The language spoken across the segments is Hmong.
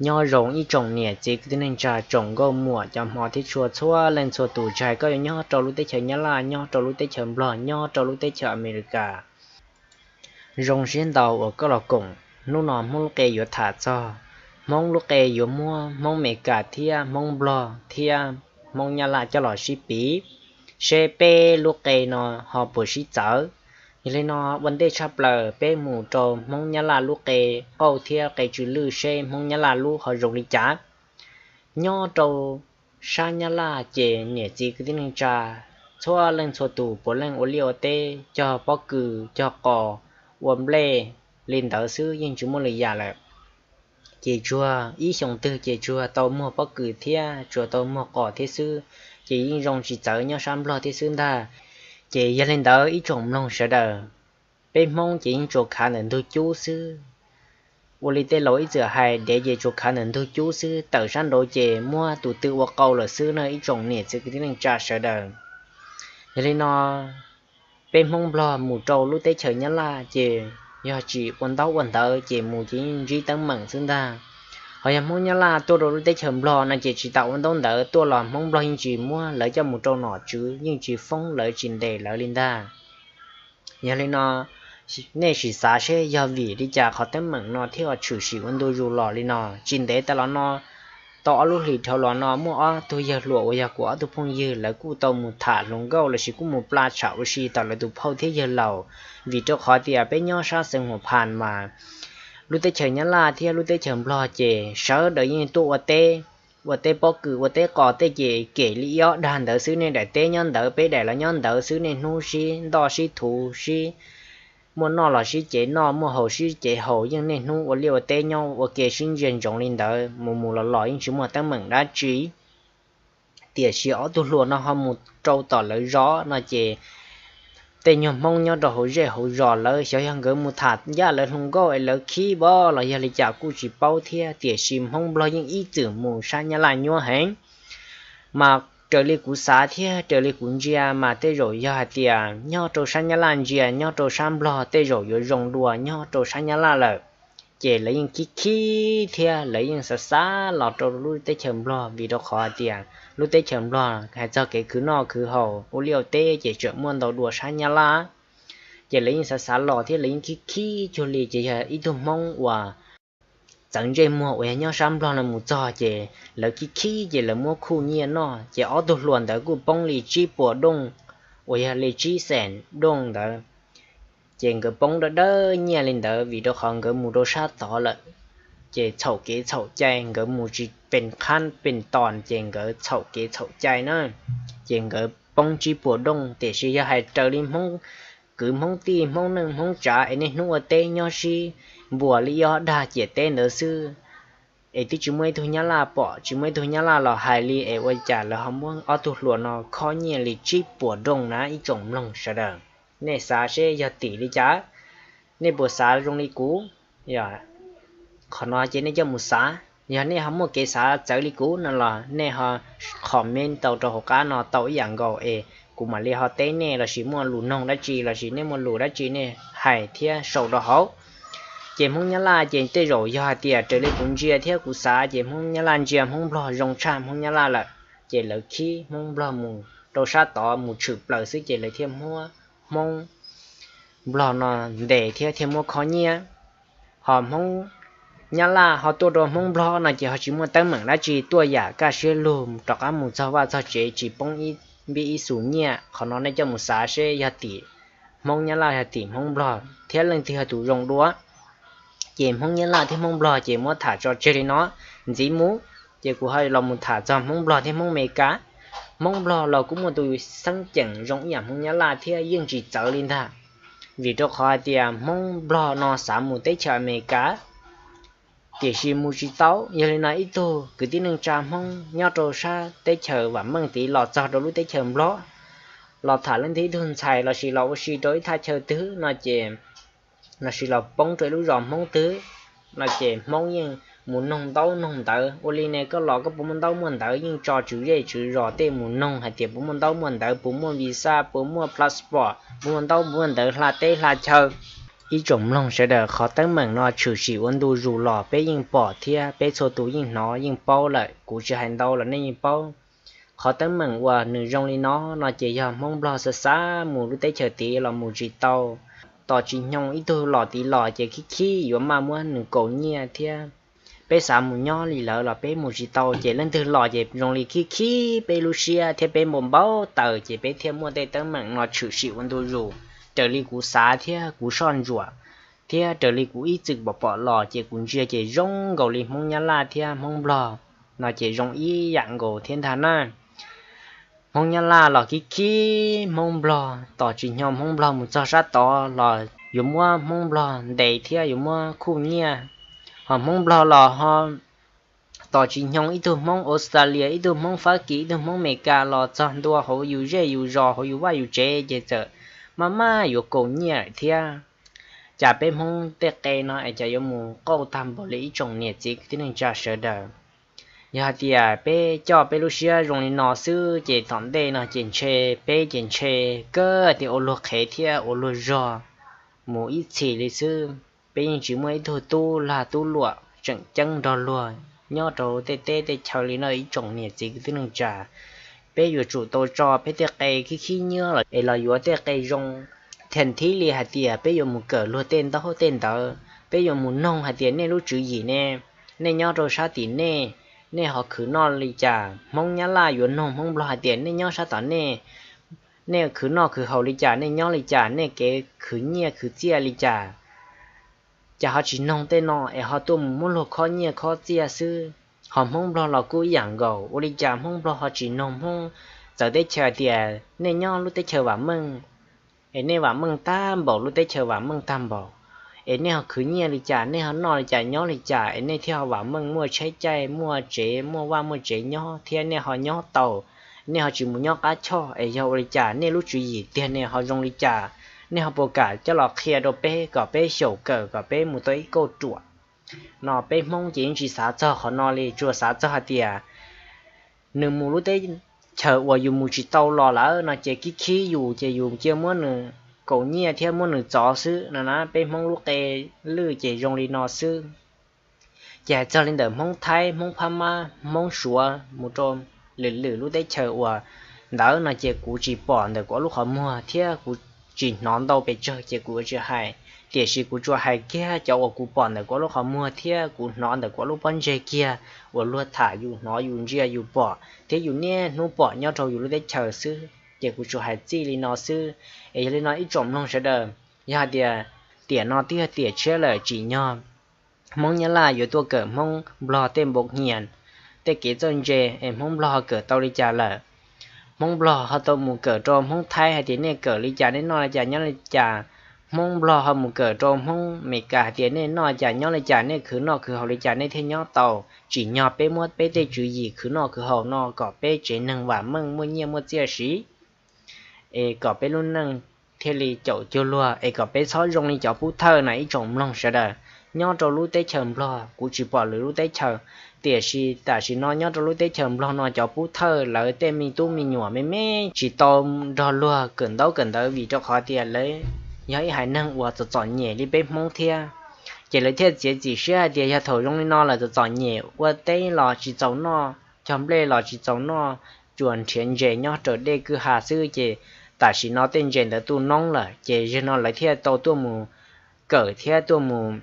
Nyob zoo ib tsoom niam txiv kwv tij neej tsa tsoom nkauj muam cov hmov thiab tshua txhua leej txhua tus, tsis hais koj yuav nyob rau lub teb chaws Nyab Laj, nyob rau lub teb chaws Nplog, nyob rau lub teb chaws Amelikas. Zoo siab ntau uas koj los koom. Hnub no Hmoob lub qe yuav tham txog, Hmoob lub qe yuav muab Hmoob Amelikas thiab Hmoob Nplog thiab Hmoob Nyab Laj coj los sib piv, seb peb lub qe no ho puas sib txawv. Yog li no, ua ntej tshaj plaws peb mus rau Hmoob Nyab Laj lub qe qauj thiab qe tsw lwj seb Hmoob Nyab Laj lub ho zoo li cas. Nyob rau sab Nyab Laj ces niam txiv kwv tij neej tsa txhua leej txhua tus puav leej ua liaj ua teb, cog pob kws cog qos, ua nplej li ntawd xwb, yeej tsis muaj lwm yam lawm. Ces tsuag ib xyoo twg ces tsuag tau muag pob kws thiab tsuag tau muag qos thiab xwb, ces yeej zoo tsis txawv nyob sab Nplog thiab xwb ntag. Ces yog li ntawd ib tsoom mloog sawv daws, peb Hmoob ces yeej tsuas khav ntawm ntug cub xwb. Ua li tej laus ib txwm hais, dev ces tsuas khav ntawm ntug cub xwb, tawm sab nraud ces muab tus twg ua qau lawm xwb na ib tsoom niam txiv kwv tij neej tsa sawv daws. Yog li no, peb Hmoob Nplog mus rau lub teb chaws Nyab Laj ces yog tsis ua ntaub ua ntawv ces mus ces yeej ntsib teeb meem xwb ntag. Ho yog Hmoob Nyab Laj tuaj rau lub teb chaws Nplog no ces tsis tas ua ntaub ntawv tuaj los Hmoob Nplog yeej tsis muab lawv coj mus rau nom tswv, yeej tsis foob lawv tsis ntes lawv li ntag. Yog li no, nej sim xav seb yog vim li cas qhov teeb meem no thiaj tshwm sim ua ntu zus los li no. Tsis ntev tas los no, tau ob lub hlis dhau los no muaj ob tug yawg hluas uas yog kuv ob tug phooj ywg lawv kuj tau mus tham hluas nkauj lossis kuj mus pla tsham ua si tom lawv tus phauj thiab yawg laus, vim rau qhov tias peb nyob sab xeev Huas Phas mas lub teb chaws Nyab Laj thiab lub teb chaws Nplog ces sawv daws yeej tuaj ua teb, ua teb pob kws ua teb qos tej ces kem li ib ob dag ntawd xwb, nej daim teb nyob ntawd peb daim los nyob ntawd xwb, niaj hnub sib ntoj sib thuv, sib muaj noj los sib cev noj, muaj haus sib cev haus, yeej niaj hnub ua liaj ua teb nyob ua ke sib ntsia ntsoov li ntawd, mus mus los los yeej tsis muaj teeb meem dab tsi. Tiam sis ob tug hluas no ho mus rau tom lawv zos no ces tej nyuag Hmoob nyob rau hauv zej hauv zos lawv xyov yog nkawd mus tham ncaj lawv hluas nkauj es lawv khib pab los yog li cas kuj tsis paub thiab, tiam sis Hmoob Nplog yeej ib txwm mus sab Nyab Laj nyuab heev. Mas raws li kuv xav thiab raws li kuv ntsia mas tej zaum yog hais tias nyob rau sab Nyab Laj ntsia nyob rau sab Nplog tej zaum yuav zoo dua nyob rau sab Nyab Laj lawm. Ces lawv yeej khib khib thiab lawv yeej xav xav los rau lub teb chaws Nplog, vim rau qhov hais tias lub teb chaws Nplog hais txog kev khwv noj khwv haus ua liaj ua teb ces tseem muaj ntau dua sab Nyab Laj. Ces lawv yeej xav xav los thiab lawv yeej khib khib cuag li ces yog ib tug Hmoob uas txawv ntsej muag uas yog nyob sab Nplog no mus txog ces lawv khib khib ces lawv muab khuj nyiaj noj, ces ob tug hluas ntawd kuj poob li tsib puas dooj uas yog li tsib xees dooj ntawd. Ces nkawd poob dawb dawb nyiaj li ntawd vim rau qhov nkawd mus rau sab tod lawm. Ces txhaum kev txhaum cai, nkawd mus tsis pes qhab pes tos ces nkawd txhaum kev txhaum cai na. Ces nkawd poob tsib puas dooj, tiam sis yog hais raws li Hmoob kwv Hmoob tij Hmoob neej Hmoob tsav es niaj hnub ua teb nyob sib npuas li ib ob dag ciam teb ntawd xwb, es twb tsis muaj ib tug Nyab Laj pom tsis muaj ib tug Nyab Laj los hais li es ua cas lawv ho muab ob tug hluas no khob nyiaj li tsib puas dooj na ib tsoom mloog sawv daws. Nej xav seb yog tim li cas? Nej puas xav zoo li kuv? Qhov no ces nej coj mus xav. Yog nej ho muaj kev xav txawv li kuv no los nej ho comment tau rau hauv qab no tau ib yam nkaus es kuv mam li ho teb nej lossis muaj lus noog dab tsi lossis nej muaj lus dab tsi nej hais thiab sau rau hauv. Ces Hmoob Nyab Laj ces tej zaum yog hais tias raws li kuv ntsia thiab kuv xav ces Hmoob Nyab Laj ntsia Hmoob Nplog zoo tshaj Hmoob Nyab Laj lawm, ces lawv khib Hmoob Nplog mus rau sab tod mus tshwm plaws xwb ces lawv thiaj muab Hmoob Nplog no ntes thiab thiaj muab khob nyiaj. Ho Hmoob Nyab Laj ho tuaj rau Hmoob Nplog no ces ho tsis muaj teeb meem dab tsi, tuaj yam kaj siab lug rov qab mus txog vaj txog tsev tsis poob ib npib ib xus nyiaj. Qhov no nej coj mus xav seb yog tim Hmoob Nyab Laj yog tim Hmoob Nplog thiab leej twg yog tus zoo dua. Ces Hmoob Nyab Laj thiab Hmoob Nplog ces muab tham tso tseg li no. Ntxiv mus ces kuv ho los mus tham txog Hmoob Nplog thiab Hmoob Amelikas. Hmoob Nplog los kuj muaj tus xeeb ceem zoo ib yam Hmoob Nyab Laj thiab yeej tsis txawv li ntag, vim rau qhov hais tias Hmoob Nplog no xav mus teb chaws Amelikas tiam sis mus tsis tau. Yog li no ib tug kwv tij neej tsa Hmoob nyob rau sab teb chaws vam meej tid los txog rau lub teb chaws Nplog, los tham leej twg ib tug ntxhais lossis los ua si rau ib thaj chaw twg no ces lossis los poob rau ib lub zos Hmoob twg no ces Hmoob yeej mus noog ntaub noog ntawv. Ua li ne koj los koj puas muaj ntaub muaj ntawv? Yeej tso tswv zej tswv zos tej mus noog hais tias puas muaj ntaub muaj ntawv, puas muaj visa, puas muaj passport, puas muaj ntaub muaj ntawv hla teb hla chaw. Ib tsoom mloog sawv daws, qhov teeb meem no tshwm sim ua ntu zus los peb yeej pom thiab peb txhua tus yeej hnov yeej paub lawm, kuv tsis hais ntau los nej yeej paub. Qhov teeb meem uas nws zoo li no no ces yog Hmoob Nplog xav xav mus lub teb chaws tid los mus tsis tau. Tos tsis nyoog ib tug los tid los ces khib khib yuav maj muab nws kaus nyiaj thiab peb xav mus nyob li lawv los peb mus tsis tau, ces leej twg los ces zoo li khib khib peb lub siab thiab peb npau npau taws, ces peb thiaj muaj tej teeb meem no tshwm sim ua ntu zus raws li kuv xav thiab kuv soj ntsuam thiab raws li kuv ib txwm pom pom los ces kuv ntsia ces zoo nkaus li Hmoob Nyab Laj thiab Hmoob Nplog no ces zoo ib yam nkaus thiab ntag na. Hmoob Nyab Laj los khib khib Hmoob Nplog, tos tsis nyoog Hmoob Nplog mus txog sab tod los yuav muab Hmoob Nplog ntes thiab yuav muab khuj nyiaj. Ho Hmoob Nplog los ho tos tsis nyoog ib tug Hmoob Australia, ib tug Hmoob Fab Kis, ib tug Hmoob Amelikas los txog ntua hauv yus zej yus zos, hauv yus vaj yus tsev ces txawm maj maj yuav kaus nyiaj lawm thiab. Cas peb Hmoob tej qe no es cas yuav mus qauj tag npaum li ib tsoom niam txiv kwv tij neej tsa sawv daws? Yog hais tias peb coj peb lub siab zoo li no xwb ces tom ntej no ces ntshe peb ces ntshe kawg tias ua luag qhev thiab ua luag zog mus ib txhis li xwb. Peb yeej tsis muaj ib tug tub lag tub luam tseem ceeb nrog luag nyob rau tej teb tej chaw li no ib tsoom niam txiv kwv tij neej tsa. Peb yuav tsum tau tso peb tej qe khib khib nyiab los es los yuav tej qe zoo. Thiaj thib li hais tias peb yuav mus kawm luag tej ntaub tej ntawv, peb yuav mus noog hais tias nej lub tswv yim ne, nej nyob rau sab tim nej, nej ho khwv noj li cas? Hmoob Nyab Laj yuav noog Hmoob Nplog hais tias nej nyob sab tom nej, nej khwv noj khwv haus li cas, nej nyob li cas, nej kev khwv nyiaj khwv txiaj li cas? Cas ho tsis noog tej no es ho tuaj mus muab luag khob nyiaj khob txiaj xwb? Ho Hmoob Nplog los kuj ib yam nkaus, ua li cas Hmoob Nplog ho tsis noog Hmoob txawv teb chaws tias nej nyob lub teb chaws vam meej es nej vam meej tag npaum, lub teb chaws vam meej tag npaum, es nej ho khwv nyiaj li cas, nej ho noj li cas nyob li cas es nej thiaj ho vam meej muaj tsheb caij muaj tsev muaj vaj muaj tsev nyob thiab nej ho nyob tau, nej ho tsis mus nyob qab choj? Es yog ua li cas nej lub tswv yim tiag nej ho zoo li cas? Nej ho puas kam coj los qhia rau peb kom peb xyaum kawm kom peb mus tau ib kauj ruam? No peb Hmoob ces yeej tsis xav txog qhov no li, tsuas xav txog hais tias nws mus lub teb chaws uas yus mus tsis tau los lawm no ces khib khib yus ces yus cia muab nws kaus nyiaj thiab muab nws txov xwb no na. Peb Hmoob lub qe lwj ces zoo li no xwb. Ces hais txog li ntawm Hmoob Thaib, Hmoob Phab Mab, Hmoob Suav mus rau lwm lwm lub teb chaws uas ntawd no ces kuv tsis pom ntawm kuv lub qhov muag thiab kuv tsis hnov ntau pes tsawg ces kuv tsis hais. Tiam sis kuv tsuas hais kiag cov uas kuv pom ntawm kuv lub qhov muag thiab kuv hnov ntawm kuv lub pob ntseg kiag uas luag tham yus hnov yus ntsia yus pom thiab yus niaj hnub pom nyob rau yus lub teb chaws xwb ces kuv tsuas hais txij li no xwb. Es yog li no ib tsoom mloog sawv daws, yog hais tias tiam no twb yog tiam tshiab lawm, tsim nyog Hmoob Nyab Laj yuav tuaj kawm Hmoob Nplog tej npau hnia, tej kev txawj ntse es Hmoob Nplog ho kawm tau li cas lawm? Hmoob Nplog ho tau mus kawm rau Hmoob Thaib hais tias nej kawm li cas, nej noj li cas nyob li cas? Hmoob Nplog ho mus kawm rau Hmoob Amelikas hais tias nej noj li cas nyob li cas, nej khwv noj khwv haus li cas nej thiaj nyob tau? Tsim nyog peb muab peb tej tswv yim khwv noj khwv haus no kom peb tsev neeg vam meej muaj nyiaj muaj txiaj siv es kom peb lub neej thiaj li caum cuag luag, es kom peb txhob zoo li cov pub thawj na ib tsoom mloog sawv daws. Nyob rau lub teb chaws Nplog, kuv tsis pom lwm lub teb chaws, tiam sis tam sim no nyob rau lub teb chaws Nplog no cov pub thawj lawv tej me tub me nyuam me me tsis tau nrog luag kawm ntaub kawm ntawv vim rau qhov tias lawv yog ib haiv neeg uas txom txom nyem li peb Hmoob thiab. Ces lawv thiaj txiav txim siab hais tias yog thaum zoo li no lawm txom txom nyem ua teb los tsis txaus noj, cog nplej los tsis txaus noj, tsuas nrhiav ntses nyob raws dej kwj ha xwb ces tam sim no tej ntses ntawd tu noob lawm ces zaum no lawv thiaj tau tuaj mus kawm thiab tuaj mus,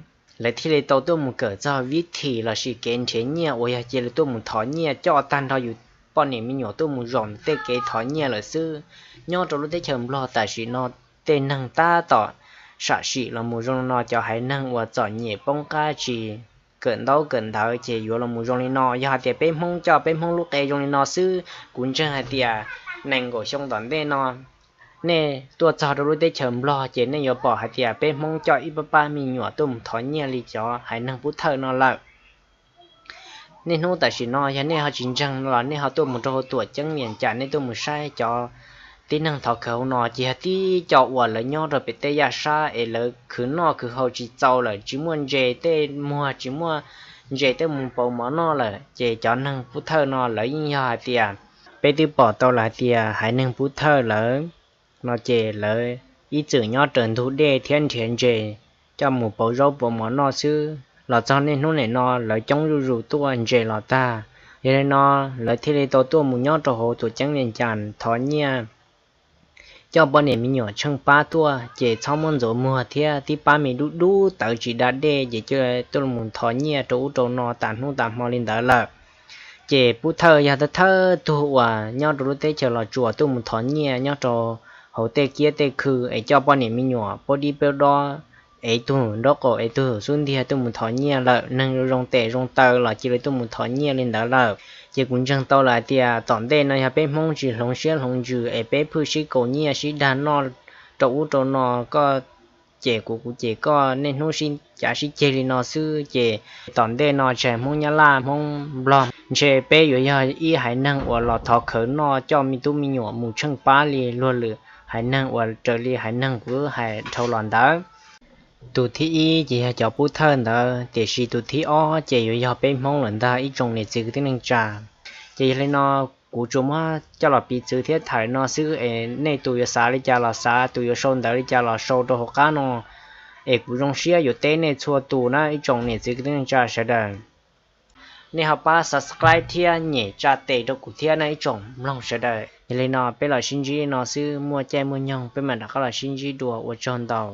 lawv thiaj li tau tuaj mus kawm txog vib thim lossis kev nrhiav nyiaj uas yog cia li tuaj mus thov nyiaj coj tag nrho yus poj niam me nyuam tuaj mus zaum tej kev thov nyiaj lawm xwb. Nyob rau lub teb chaws Nplog tam sim no tej neeg tab tom sam sim los mus zoo li no, cov haiv neeg uas txom nyem poob qab tsis kawm ntaub kawm ntawv ces yuav los mus zoo li no. Yog hais tias peb Hmoob coj peb Hmoob lub qe zoo li no xwb, kuv ntseeg hais tias nees nkaum xyoo tom ntej no nej tuaj txog rau lub teb chaws Nplog ces nej yuav pom hais tias peb Hmoob coj ib pab pab me nyuam tuaj mus thov nyiaj li cov haiv neeg pub thawj no lawm. Niaj hnub tam sim no yog nej ho tsis ntseeg los nej ho tuaj mus rau hauv tuam ceeb vias cas nej tuaj mus saib cov tib neeg thov khawv hauv no ces yog tib co uas lawv nyob rau pem tej yaj sab es lawv khwv noj khwv haus tsis txaus lawm, tsis muaj ntses tej muag, tsis muaj ntses tej mus pauv mov noj lawm ces cov neeg pub thawj no lawv yeej yog hais tias peb twb pom tau lawm hais tias haiv neeg pub thawj lawv no ces lawv ib txwm nyob raws ntug dej thiab nrhiav ntses coj mus pauv zaub pauv mov noj xwb. Los txog niaj hnub nim no lawv coob zuj zus tuaj ntses los tag, yog li no lawv thiaj li tau tuaj mus nyob rau hauv tuam ceeb Vias Cas thov nyiaj, coj poj niam me nyuam tsheej pab tuaj ces txhob muab ntxuav muag thiab tib pab me dub dub tawv tsis da dej ces coj tuaj mus thov nyiaj rau ub rau no tas hnub tas hmo li ntawd lawm. Ces pub thawj yog thawj tug uas nyob rau lub teb chaws Los Tsuas tuaj mus thov nyiaj nyob rau hauv tej kiab tej khw es coj poj niam me nyuam puab dib puab dob, ev tug nraub qaum ev tug xub ntiag tuaj mus thov nyiaj lawm, neeg zoo zoo tes zoo taw los cia li tuaj mus thov nyiaj li ntawd lawm. Ces kuv ntseeg tau lawm hais tias tom ntej no yog peb Hmoob tsis hloov siab hloov ntsws es peb phwj sib kaus nyiaj sib dag noj rau ub rau no, koj cem kuv kuv cem koj, niaj hnub sib cav sib ceg li no xwb ces tom ntej no tsis hais Hmoob Nyab Laj Hmoob Nplog ntshe peb yuav yog ib haiv neeg uas los thov khawv noj coj me tub me nyuam mus tsheej pab li luag lwm haiv neeg uas raws li haiv neeg kuv hais dhau los ntawd. Tus thib ib ces yog cov pub thawj ntawd, tiam sis tus thib ob ces yuav yog peb Hmoob lawm ntag ib tsoom niam txiv kwv tij neej tsa. Ces yog li no kuv tsuas muab coj los piv txwv thiab tham li no xwb es nej tus yuav xav li cas los xav, tus yuav sau ntawv li cas los sau rau hauv qab no es kuv zoo siab yuav teb nej txhua tus na ib tsoom niam txiv kwv tij neej tsa sawv daws. Nej ho pab subscribe thiab nyem tsa tes rau kuv thiab na ib tsoom mloog sawv daws. Yog li no peb los sib ntsib no xwb, muaj caij muaj nyoog peb mam rov qab los sib ntsib dua, ua tsaug ntau.